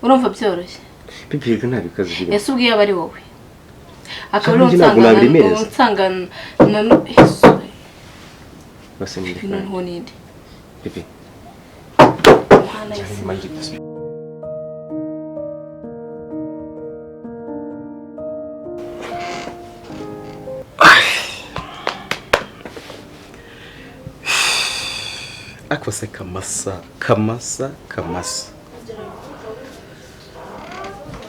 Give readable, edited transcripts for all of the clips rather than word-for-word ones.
Urumva byoroshye? Pipi, reka, nta bikaze birimo. Ese ubwo iyo aba ari wowe, akaba Cyangwa ari njye ntabwo nabiremereza. unsanga na Yesu. Bose ni Noneho ninde? Pipi. Mwana y'isi. Nyuma y'igitasi. Ariko se Kamasa, Kamasa, Kamasa,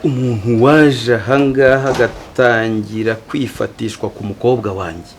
umuntu waje ahangaha agatangira kwifatishwa ku mukobwa wanjye,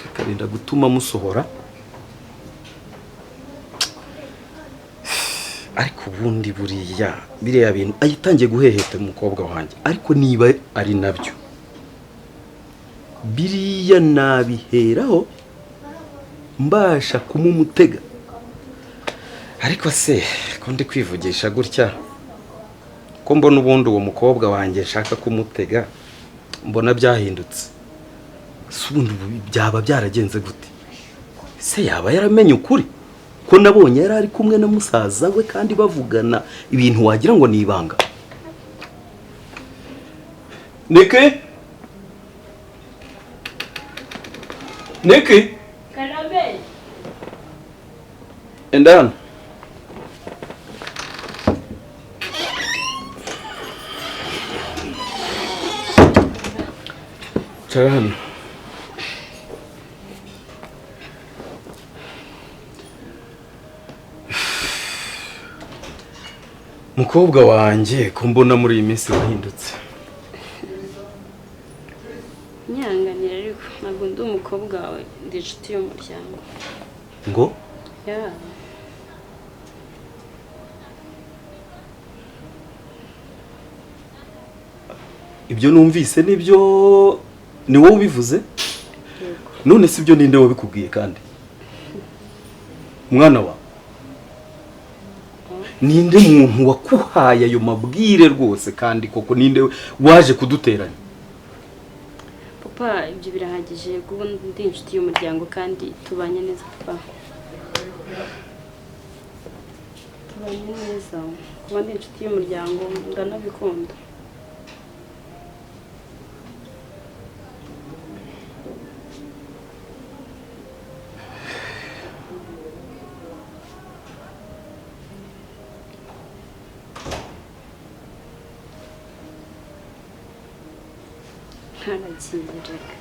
akarinda gutuma musohora, ariko ubundi buriya biriya bintu ayitangiye guheheta umukobwa wanjye, ariko niba ari nabyo, biriya nabiheraho mbasha kumumutega. Ariko se ko ndi kwivugisha gutya, ko mbona ubundi uwo mukobwa wanjye nshaka kumutega, mbona byahindutse, si ubundi ubu byaba byaragenze gute? Se yaba yaramenye ukuri ko nabonye yari ari kumwe na musaza we kandi bavugana ibintu wagira ngo ni ibanga? Niki, Niki. Karame. Enda hano. Cara hano. Mukobwa wanjye, ko mbona muri iyi minsi wahindutse? Nyihanganira, ariko ntabwo ndi umukobwa wawe, ndi inshuti y'umuryango. Ngo? Ya. Ibyo numvise nibyo? Ni wowe ubivuze? Yego. None si ibyo, ninde wabikubwiye? Kandi umwana wawe, ninde muntu wakuhaye ayo mabwire rwose? Kandi koko ninde waje kuduteranya? Papa, ibyo birahagije. Kuba ndi inshuti y'umuryango kandi tubanye neza, papa, tubanye neza. Kuba ndi inshuti y'umuryango ndanabikunda. Ntaragiye reka.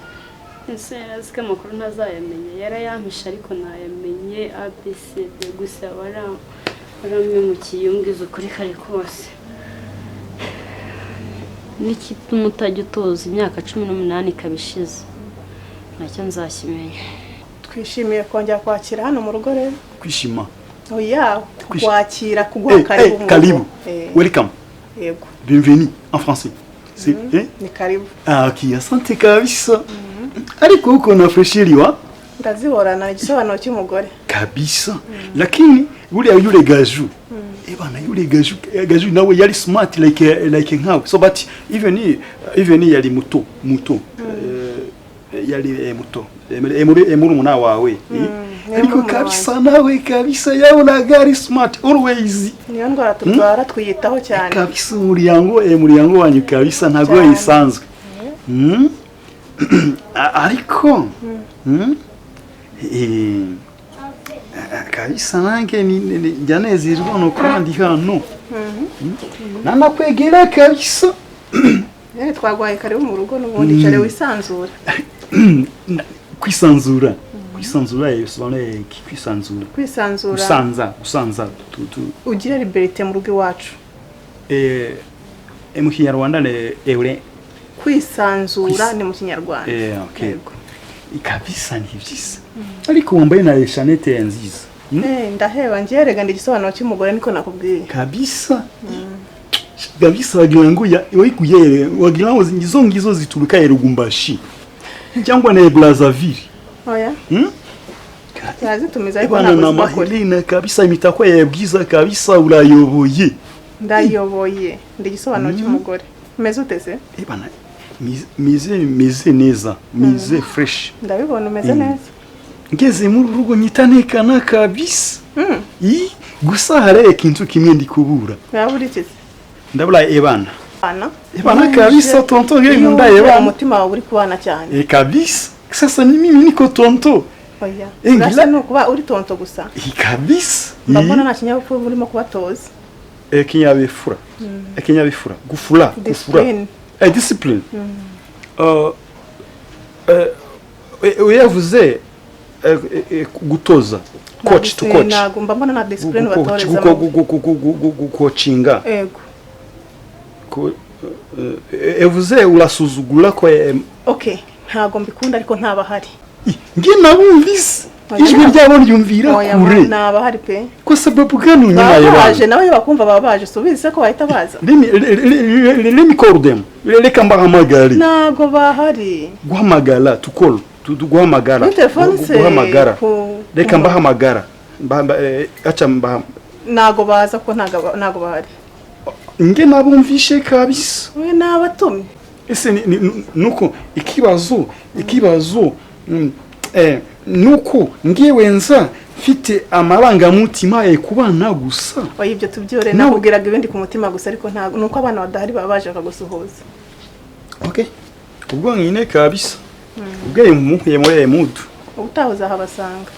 Ese yari azi ko amakuru ntazayamenya? Yarayampishe, ariko nayamenye ABCD. Gusa warampemukiye, umbwiza ukuri kare kose. N'igituma utajya utuza, imyaka 18 ikaba ishize, nacyo nzakimenya. Twishimiye kongera kwakira hano mu rugo rero. Kwishima? Oya, kukwakira, kuguha karibu mu rugo. Karibu. Welcome. Yego. Bienvenue en français, c'est eh? Ni karibu. Ah, ok, asante kabisa. Ariko uko nafreshiriwa. Ndazihorana, igisobanuro cy'umugore. Kabisa. Lakini buriya yule Gaju, eh bana, yule Gaju, Gaju nawe yari smart like nkawe. So but even yari muto muto, yari muto, murumuna wawe, eh? Ni Ariko murumuna. Kabisa, nawe kabisa yabonaga ari smart always. Niyo ndwara turwara, twiyitaho cyane. Kabisa, umuryango wanyu kabisa ntabwo Cyane. isanzwe. Ariko kabisa nange njya nezerwa no kuba ndi hano. Nanakwegera kabisa. Twaguhaye karibu mu rugo n'ubundi, icare wisanzure. Kwisanzura, kwisanzura, bisobanuye iki, kwisanzura? Kwisanzura. Gusanza, gusanza tu. Ugire liberté mu rugo iwacu. Mu Kinyarwanda ne eure? Kwisanzura ni mu Kinyarwanda. Okay. Yego. Kabisa ni byiza, ariko wambaye na chaînette nziza. Ndaheba njye rega, ndi igisobanuro cy'umugore, niko nakubwiye. Kabisa, kabisa, wagira ngo ya wikuye, wagira ngo izo ngizo zituruka ya Lubumbashi cyangwa na Brazzaville. Oya. Turazitumiza, ariko Bana ntabwo na ziba kure. mahelena kabisa, imitako ya bwiza kabisa, urayoboye. Ndayoboye, ndi igisobanuro cy'umugore. Umeze ute se? Eh bana, mize neza, mize fresh. Ndabibona, umeze neza. Ngeze muri rugo nyitanekana kabisa. I Gusa hari ikintu kimwe ndi kubura. Urabura iki? Ndabura ebana. Bana. Ebana kabisa tonto, ngiye nkunda ebana. Umutima wawe uri kubana cyane. Eh, kabisa. Sasa ni mimi niko tonto. Oya. Urasa ni ukuba uri tonto gusa. Eh, kabisa. Mbona nta kinyabupfura urimo kubatoza. Eh, kinyabifura. Eh, kinyabifura. Gufura, gufura. Eh, discipline. Uyavuze gutoza, coach to coach. Ntabwo mba mbona nta discipline batoreza. Gucoachinga. Yego. Evuze urasuzugura ko. Okay, ntabwo mbikunda ariko ntabahari. Nge nabumvise ijwi ryabo ryumvira kure. Ntabahari pe. Ko sababu gani nyuma y'abantu baje nawe bakumva baba baje subize ko bahita baza. Let me call them. Reka mbahamagare. Ntabwo bahari. Guhamagara to call, guhamagara. Guhamagara. Reka mbahamagara. Acha mbaha. Ntabwo baza ko ntabwo bahari. Nge nabumvishe kabisa. We nabatumye. Ese nuko ikibazo nuko ngewe nza mfite amarangamutima kubana gusa. Oya, ibyo tubyore, nakubwiraga ibindi ku mutima gusa ariko ntabwo nuko abana badahari baba baje bakagusuhuza. Okay. Ubwo nyine kabisa. Ubwo muhuye muri mudu. Ubutaha uzahabasanga.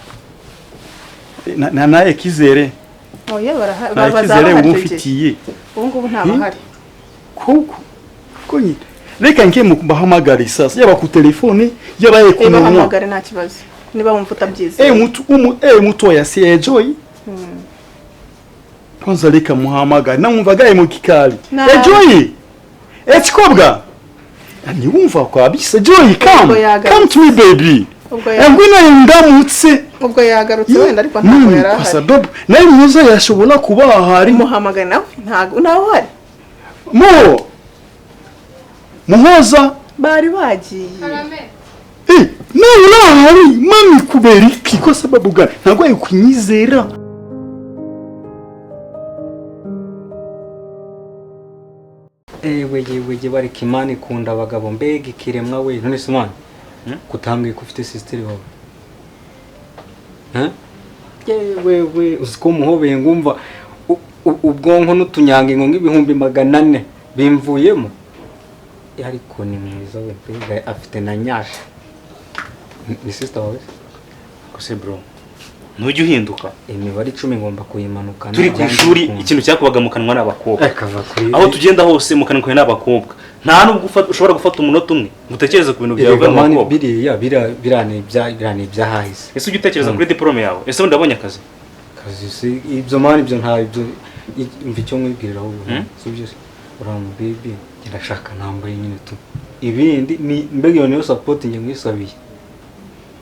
Na naye kizere. Oya, barahari. Bazaba umufitiye. Ubu ngubu ntabahari. Koko. Ko nyine. Reka ngiye mubahamagare sasa, yaba ku telefone, yaba ku munwa. Bahamagare nta kibazo. Niba wumva utabyize. Mutoya si Joy. Kwanza reka muhamagare, namwumvaga mu kikali. Joy. Kikobwa. Niwumva kwa bisa Joy, come. Come to me baby. Ngwino ndamutse. Ubwo yagarutse wenda ariko ntabwo yarahari. Kwa sababu nawe muza yashobora kuba ahari. Muhamagare nawe ntabwo nawe uhari. Muhoza bari bagiye. Nawe urahari mami kubera iki? Ko sababu gani? Ntabwo ari kunyizera. Ewe bareka Imana ikunda abagabo, mbega ikiremwa we. None se mwana kutambwiye ko ufite sister wawe? Yewe uzi ko muhobeye ngumva ubwonko n'utunyangingo nk'ibihumbi 400 bimvuyemo. Ariko ni mwiza we, mbega afite na nyasha. Ni sister wawe? Kose bro, ntujya uhinduka. Imibare 10 ngomba kuyimanuka. Turi ku ishuri ikintu cyakubaga mu kanwa n'abakobwa. Aho tugenda hose mu kanwa n'abakobwa. Nta nubwo ushobora gufata umunota umwe ngo utekereze ku bintu byawe n'abakobwa. Biriya birane ibyahahise. Ese ujya utekereza kuri diplome yawe? Ese undi abonye akazi? Kazi se ibyo mani ibyo nta ibyo mva icyo nkwibwirira ahubwo. Si byo uramu baby ndashaka nambaye nyine tu. Ibindi ni mbega iyo niyo support nge nkwisabiye.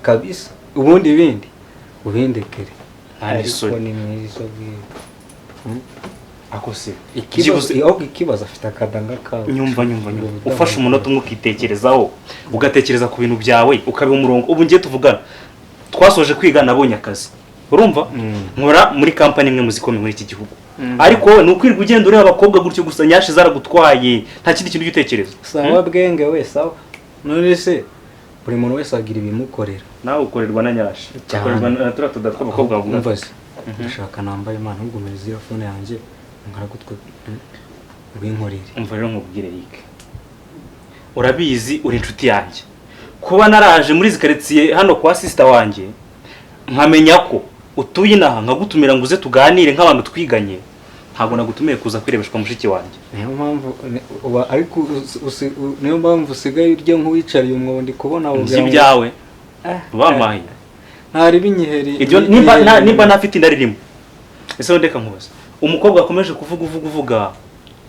Kabisa ubundi ibindi ubindekere. Ariko ni mwiza bwiwe. Ako se ikibazo afite akadanga kawe. Nyumva ufashe umunota umwe ukitekerezaho, ugatekereza ku bintu byawe, ukabiha umurongo. Ubu ngiye tuvugana twasoje kwiga nabonye akazi. Urumva? Nkora muri company imwe muzikomeye muri iki gihugu. Ariko ni ukwirwa ugenda ureba abakobwa gutyo gusa, nyashi zaragutwaye, nta kindi kintu utekereza. Sawa bwenge we, sawa. None se buri muntu wese agira ibimukorera. Nawe ukorerwa na nyashi. Ukorerwa na tura tudatwa abakobwa bavuga. Umva se. Ndashaka nambaye Imana ugumiriza iyo phone yanjye nkaragutwe ubinkorere. Umva rero nkubwire Eric. Urabizi uri inshuti yanjye. Kuba naraje muri izi quartier hano kwa sister wanjye nkamenya ko utuye inaha nkagutumira ngo uze tuganire nk'abantu twiganye, ntabwo nagutumiye kuza kwirebeshwa mushiki wanjye. Niyo mpamvu ariko niyo mpamvu usigaye urya nk'uwicariye umwobo ndi kubona ibyawe bamaye ntari binyiheri ibyo nimba ntafite inda ririmo. Ese ndeka nkubaze, umukobwa akomeje kuvuga uvuga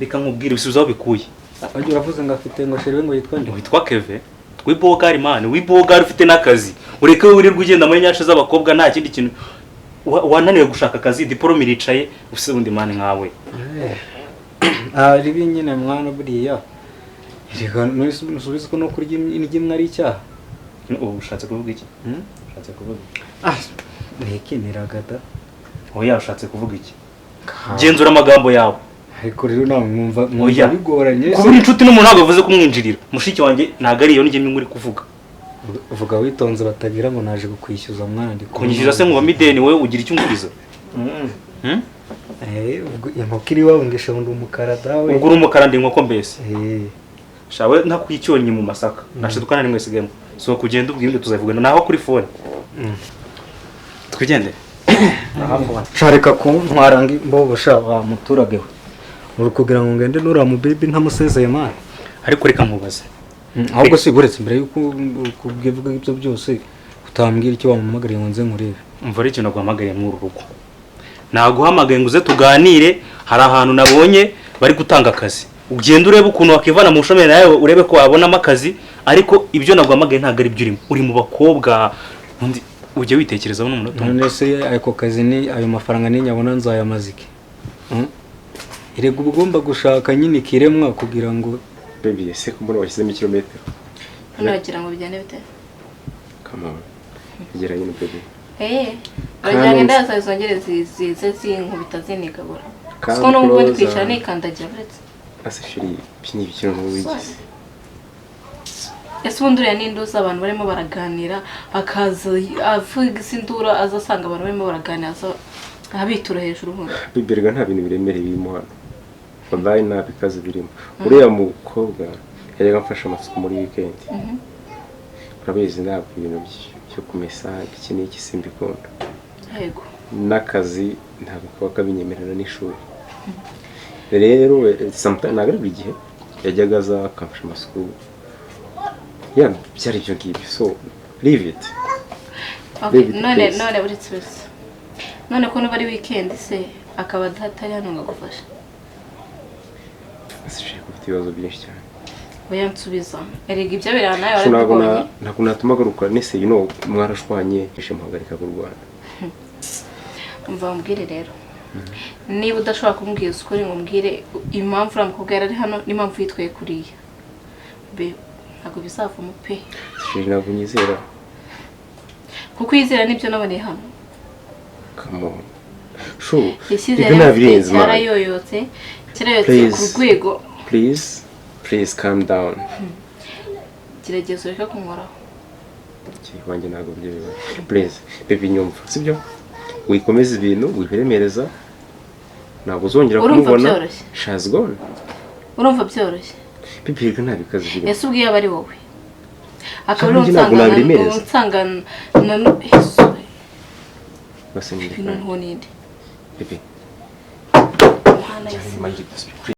reka nkubwire ibisubizo aho bikuye. Ajya uravuze ngo afite ngo sheri we ngo yitwa nde? Witwa Keve wibogari man, wibogari ufite n'akazi. Ureke wirirwa ugenda muri nyasha z'abakobwa nta kindi kintu. Wananiwe gushaka akazi, diplome iricaye, ufise undi man nkawe. Ari binyine mwana buriya. Reka nusubize ko no kurya indyo imwe ari icyaha. Ubu ushatse kuvuga iki? Ushatse kuvuga iki? Ntikiniragata. Oya, ushatse kuvuga iki? Genzura amagambo yawe. Ariko rero nawe mwumva bigoranye. Kuba inshuti n'umuntu ntabwo bivuze kumwinjirira. Mushiki wanjye ntabwo ari iyo njye uri kuvuga. Vuga witonze batagira ngo naje kukwishyuza mwana ndi kunyishyuza se nkuba mideni wowe ugira icyo unguriza. Ubwo inkoko iri iwabo ngo ishonda umukara dawe. Ubwo uri umukara, ndi inkoko mbese. Eh. Shawe ntakwicyonye mu masaka nashiduka nta nimwe sigayemo. So kugenda ubwo ibindi tuzavugana naho kuri phone. Twigendere. Shareka kuntwara ngo imbobo sha wa muturage we. Uri kugira ngo ngende nuriya mu baby ntamusezeye man? Ariko reka nkubaze. Ahubwo si buretse, mbere yuko kubivuga ibyo byose, utambwira icyo wampamagariye ngo nze nkurebe? Umva, ari ikintu naguhamagariye muri uru rugo, naguhamagaye ngo uze tuganire. Hari ahantu nabonye bari gutanga akazi, ugenda urebe ukuntu wakivana mu bushomeri, nawe urebe ko wabonamo akazi. Ariko ibyo naguhamagaye ntabwo ari byo urimo, uri mu bakobwa. Undi ujya witekerezaho n'umunota umwe? None se ako kazi ni ayo mafaranga ninyabona nzayamaze iki? Erega uba ugomba gushaka nyine ikiremwa kugira ngo Baby, ese ko mbona washyizemo ikirometero? Hano wagira ngo bijyane bite? Come on. Gera nyine, baby. Uragira ngo inda zawe zongere zize zinkubita zinigabura? Siko n'ubu ndi kwicara nikandagira buretse. Ase chérie, iki ni ibiki noneho wigize? Ese ubundi uriya ni induzi abantu barimo baraganira, akaza avuga induru, aza asanga abantu barimo baraganira, aza abitura hejuru ubundi? Baby, erega nta bintu biremereye birimo hano. Wallahi nta bikaze birimo. Uriya mukobwa yajyaga amfasha amasuku muri weekend. Urabizi ntabwo ibintu byo kumesa iki n'iki simbikunda. N'akazi ntabwo kaba kabinyemerera n'ishuri. Rero sometimes, ntabwo ari buri gihe, yajyaga aza akamfasha amasuku. Yeah, byari ibyo ngibyo. So, leave it. Okay, Leave it, none please. None uretse uretse none ko nuba ari weekend se, akaba atari hano ngo agufashe? Ese chérie, ufite ibibazo byinshi cyane. Oya, nsubiza. Erega ibyo birana nawe So ntabwo warabibonye. Ntabwo natuma agaruka nese, mwarashwanye muhagarika kurwana. Umva mbwire rero, niba udashobora kumbwira ukuri ngo umbwire impamvu uriya mukobwa yari ari hano n'impamvu yitwaye kuriya, be ntabwo bizavamo pe. Chérie, ntabwo unyizera. Kuko uyizera nibyo naboneye hano. Come on. Shu, Icyizere ibyo ntabirenze, man. cyarayoyotse, cyarayoyotse ku Please. rwego. Please, please calm down. Gerageza ureke kunkoraho. Wanjye ntabwo byo bibaye. Please, baby, nyumva. Sibyo? Wikomeza ibintu, wibiremereza. Ntabwo uzongera Urumva kumubona. byoroshye? She has gone. Urumva byoroshye? Baby, reka nta bikaze birimo. Ese ubwiye aba ari wowe, akaba ari Njye ntabwo unsanga nabiremereza. unsanga na Yesu. Basi Ibintu ntuninde. Baby, Mana y'isi. please.